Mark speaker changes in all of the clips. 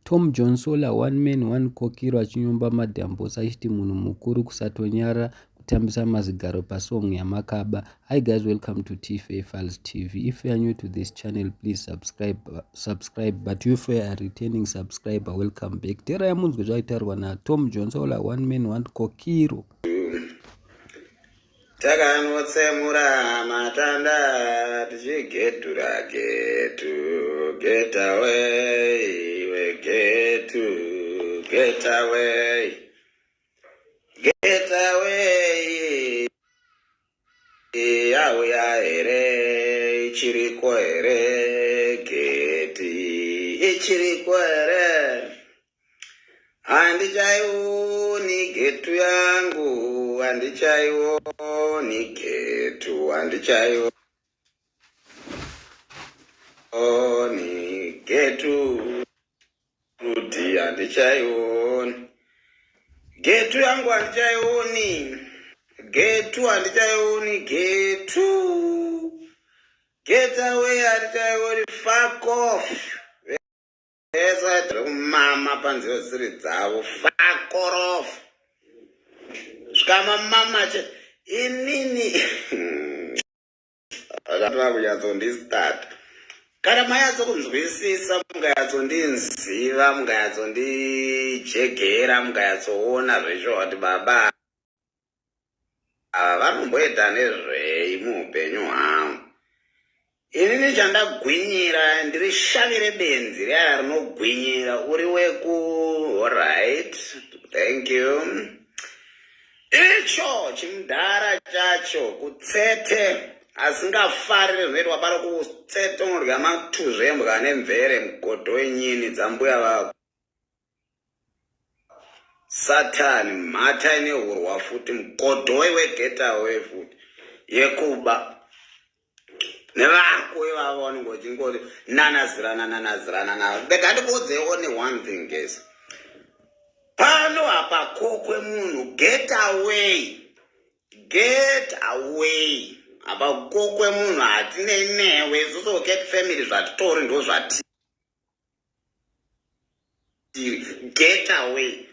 Speaker 1: Tom Jonsola one man one kokiro achinyomba Madamboss achiti munhu mukuru kusatonyara kutambisa mazigaro pasong yamakaba. Hi guys, welcome to TFA Files TV. If you are new to this channel, please subscribe, subscribe. But if you are returning subscriber, welcome back. Tera yamunzwe zvaitaurwa naTom Jonsola one man one kokiro.
Speaker 2: Takanotsemura matanda tichigedhura getu, get away, iwe getu, get away, get away. Yauya here, ichiriko here, geti, ichiriko here? Handichaioni getu yangu, handichaioni getu, handichaioni getu, rudi handichaioni getu yangu, handichaioni getu, handichaioni getu, get away, handichaioni, fuck off. Vese kumama panziyo dziri dzavo, fakorof, svikamamama che inini akatova kunyatsondistata. Kana manyatsokunzwisisa, munganyatsondinziva, munganyatsondijegera, munganyatsoona zveshuwa kuti baba ava vanomboita nezvei muupenyu hwavo. Inini chandagwinyira, ndiri shavi rebenzi riya rinogwinyira. Uri weku, alright, thank you. Icho chimudhara chacho kutsete asingafariri zvinoitwa pano kutsete, unodya matuzvi embwa nemvere, mugodho wenyini dzambuya vako, satani, mhata ine hurwa futi, mugodhoi wegetaway futi yekuba nevako ivavo vanenge vachingoti nanazirana nanazirana navo. Rega ndikuudzei only one thing, guys. Pano hapakokwe munhu. Get away, get away, hapakokwe munhu. Hatinei newe isusu Cat Family, zvatitori ndo zvatiri. Get away,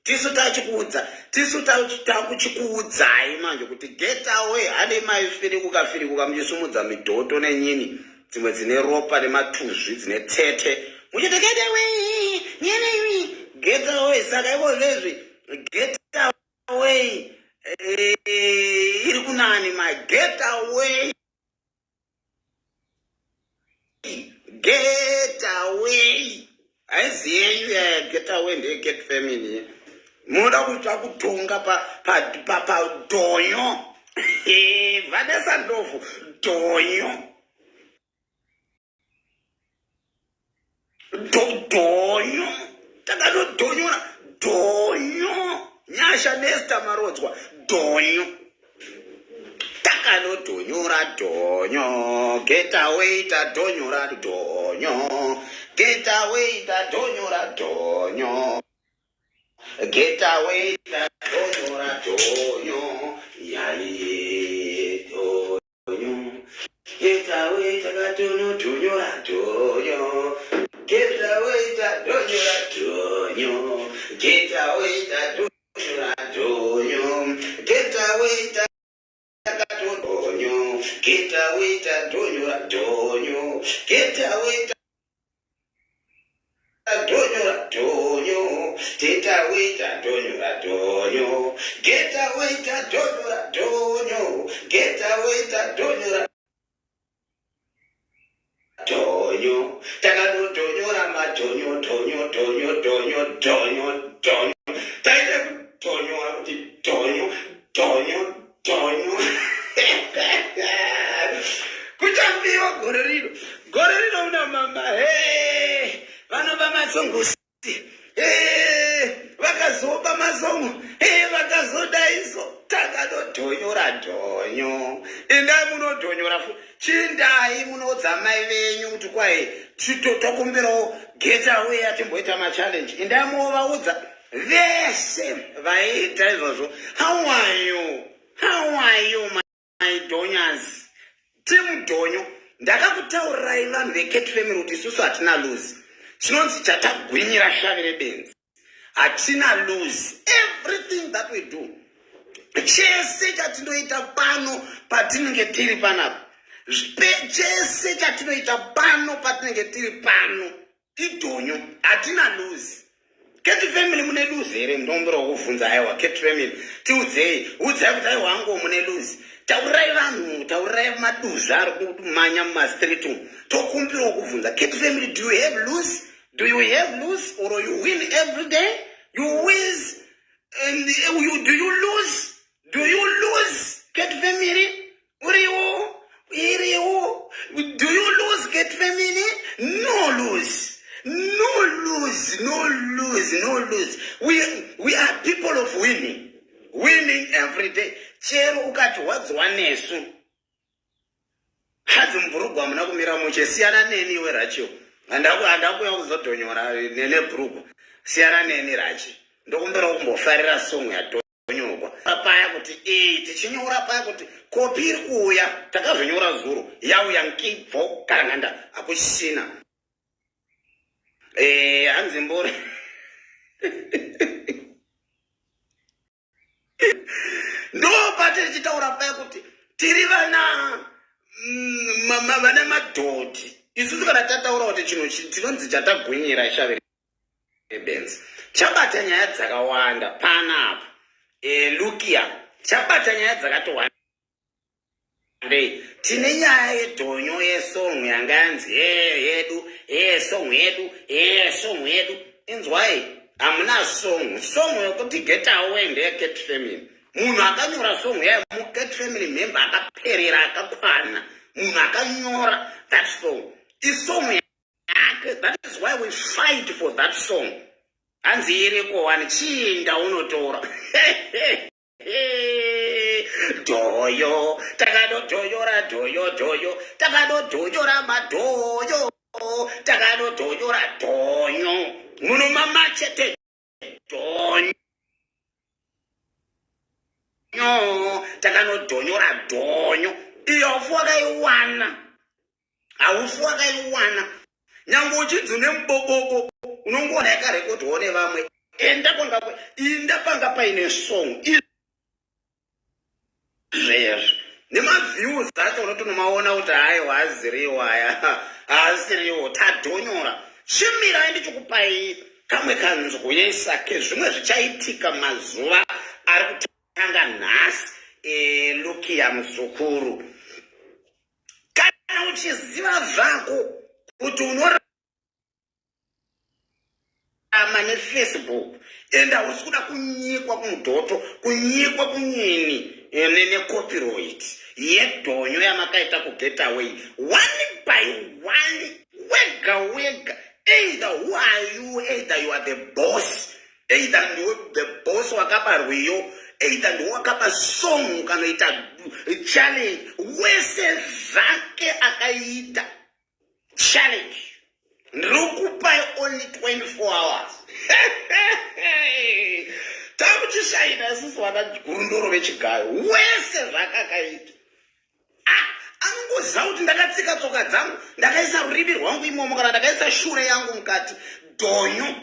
Speaker 2: tisu tachikuudza, tisu takuchikuudzai manje kuti get away. Hane maifirikuka firikuka muchisumudza midhoto nenyini dzimwe dzine ropa nematuzvi, dzine tsete, muchiti get away, nyini, get away. Saka iko zvezvi get away iri kunani? Ma get away, get away haizi yenyu yaya. Get away ndeye Cat Family. Munoda kuita kutonga padhonyo. Vanessa Ndlovu, dhonyo, dhonyo, takanodhonyora dhonyo. Nyasha Nesta Marodzwa, dhonyo, takanodhonyora dhonyo. Get away, tadhonyora dhonyo. Get away, tadhonyora dhonyo. Get away, tadhonyora dhonyo. Yaiye dhonyo. Get away, takatonodhonyora dhonyo. Get away, tadhonyora dhonyo. Get away, tadhonyora dhonyo. Get away, takatodhonyo. Get away, tadhonyora dhonyo. Get away, tadhonyora dhonyo. Get away, tadhonyora dhonyo. Get away, tadhonyora dhonyo. Get away, tadhonyora dhonyo. Takatodhonyora madhonyo, dhonyo, dhonyo, dhonyo, dhonyo, dhonyo. Taita kudhonyora kuti dhonyo, dhonyo, dhonyo. Kuchambiwa gore rino, gore rino una mama he vanova masongosi vakazoba masongo, vakazodaiso. Takatodhonyora dhonyo. Endai munodhonyora fu. Chindai munoudza mai venyu kuti kwai tokumbirawo get away, atimboita machallenge. Endai muovaudza vese vaiita izvozvo. How are you? How are you, my dhonyas? Team dhonyo, ndakakutaurirai vanhu veCat Family kuti isusu hatina lose. Chinonzi chatagwinyira shavi rebenzi. Hatina lose everything that we do. Chese chatinoita pano patinenge tiri panapa, chese chatinoita pano patinenge tiri pano idhonyo, hatina lose. Cat Family, mune lose here? Ndombera kuvhunza. Aiwa, Cat Family, tiudzei, udzai kuti aiwa, ango mune lose. Taurirai vanhu, taurirai maduza ari kumanya mumastreet umu. Tokumbirawo kuvhunza, Cat Family, do you have lose? Do you have lose or you win every day? You wins and you, do you lose? Do you lose, Cat Family? Uriwo, iriwo, do you lose, Cat Family? No lose, no lose, no lose, no lose. We are people of winning, winning every day. Chero ukati wadziwa nesu, hadzi mubhurugwa hamuna kumira mushe. Siyana neni iwe, Rachel. Handakuya kuzodhonyora nebhurugwa. Siyana neni, Rachi. Ndokumbira kumbofarira song yadhonyorwa paya kuti ii tichinyora paya kuti copy iri kuuya. Takazonyora zuro, yauya nkibvo karanganda, hakuchina. Hanzi mbori ndo patiri chitaura paya kuti tiri vana vana madhoti isusu. Kana tataura kuti chinhu chinonzi chatagwinyira shavi rebenzi chabata nyaya dzakawanda panapa. Lukia chabata nyaya dzakati wandei. Tine nyaya yedhonyo yesong yanga yanzi ye yedu, ye song yedu, ye song yedu. Inzwai, hamuna song. Song yokuti get away ndeyeCat Family. Munhu akanyora song yayo muCat Family member akaperera, akakwana. Munhu akanyora that song, isong yake. That is why we fight for that song. Hanzi iriko wani, chinda unotora dhoyo. Takadodhoyora dhoyo, dhoyo, takadodhoyora madhoyo, takadodhoyora dhonyo. Munomama chete dhonyo, takanodhonyora dhonyo. Iyo haufi wakaiwana, haufi wakaiwana. Nyange uchinzi une mubobobo, unongowana yakarekodwawo nevamwe. Enda kwanga, inda panga paine song izvezvi nemaviews acho, unotonomaona kuti haiwa, haziriwo aya, haasiriwo. Tadhonyora. Chimirai ndichikupai kamwe kanzwesa kezvimwe zvichaitika mazuva ari kutanga nhasi. Lukia muzukuru, kana uchiziva zvako kuti unorarama neFacebook ende hausi kuda kunyikwa kumudhoto, kunyikwa kunyini necopyright yedhonyo yamakaita kugetaway, one by one, wega wega, either who are you, either you are the boss, either ndiwe the boss wakabarwiyo, either ndiwe wakaba song ukanoita challenge, wese zvake akaita challenge, ndiri kupai only 24 hours. Takuchishaina isusu vana gurundoro vechigayo. Wese zvakakaita, ah, anongoziva kuti ndakatsika tsoka dzangu, ndakaisa rurimi rwangu imomo, kana ndakaisa shure yangu mukati. Dhonyo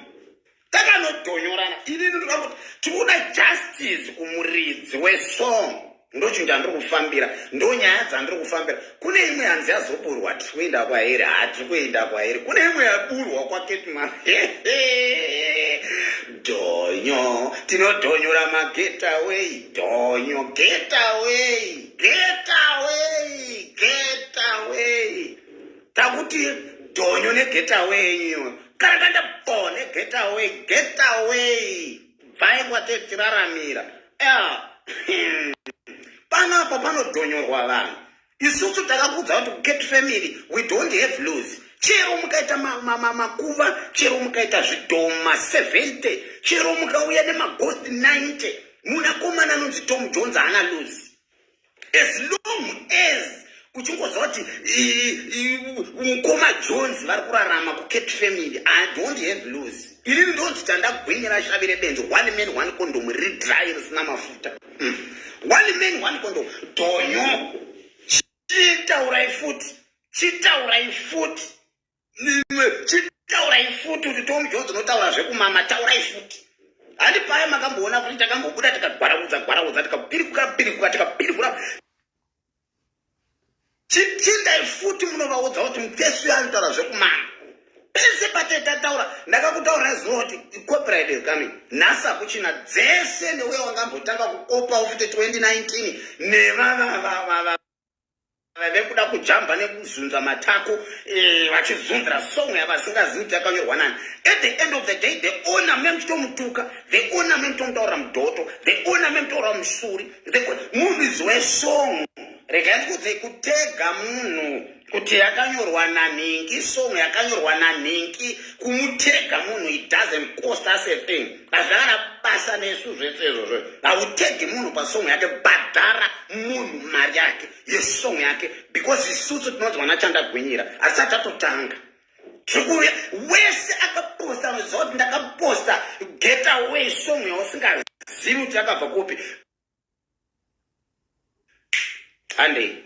Speaker 2: takanodhonyorana. Inini ndoda kuti tikuda justice kumuridzi wesong. Ndochinhu chandiri kufambira, ndo nyaya dzandiri kufambira. Kune imwe hanzi yazoburwa, tiri kuenda kwairi, hatiri kuenda kwairi. Kune imwe yaburwa kwaKetman. Dhonyo, tinodhonyora magetaway, dhonyo, getaway, getaway, getaway. Takuti dhonyo negetaway yenyu, karakanda bo negetaway, getaway, bvai kwatetiramira. Panapa panodhonyorwa vanhu. Isusu takakudza kuti Cat Family, we don't have lose. Chero mukaita makuva, chero mukaita zvidhoma 70, chero mukauya nemaghost 90, munakomana anonzi Tom Jones haana lose. As long as uchingoziva kuti mukoma Jones vari kurarama kuCat Family, I don't have lose. Inini ndonzi chandagwinyira shavi rebenzi, one man one condom, riri dry, risina mafuta. One man one condom, dhonyo. Chitaurai futi, chitaurai futi, Taurai futi kuti Tom Jones unotaura zvekumama, taurai futi. Handi paya makamboona kuti takambobuda tikagwaraudza gwaraudza tikapirikuka pirikuka tikapirikura. Chitindai futi munovaudza kuti mufesi uyo anotaura zvekumama. Pese patetaura ndakakutaura zuva kuti copyright is coming. Nhasi hakuchina dzese neuya wangambotanga kukopa futi 2019 nevavavavava vekuda kujamba nekuzunza matako eh, vachizunzira song yavasingazivi kuti yakanyorwa nani. At the end of the day, the owner me muchitomutuka, the owner me muchitomutaurira mudhoto, the owner me mutotaura musuri, muridzi wesong. Regai ndikuudzei, kutega munhu kuti yakanyorwa nanhingi, song yakanyorwa nanhingi, kumutega munhu, it doesn't cost us a thing. Hazvina kana basa nesu zvese izvozvo. Hautegi munhu pasong yake, bhadhara munhu mari yake yesong yake, because isusu tinonzi vana chandagwinyira hasati tatotanga. Tiri wese akaposta anoziva kuti ndakaposta get away song yausingazivi kuti yakabva kupi. Handei.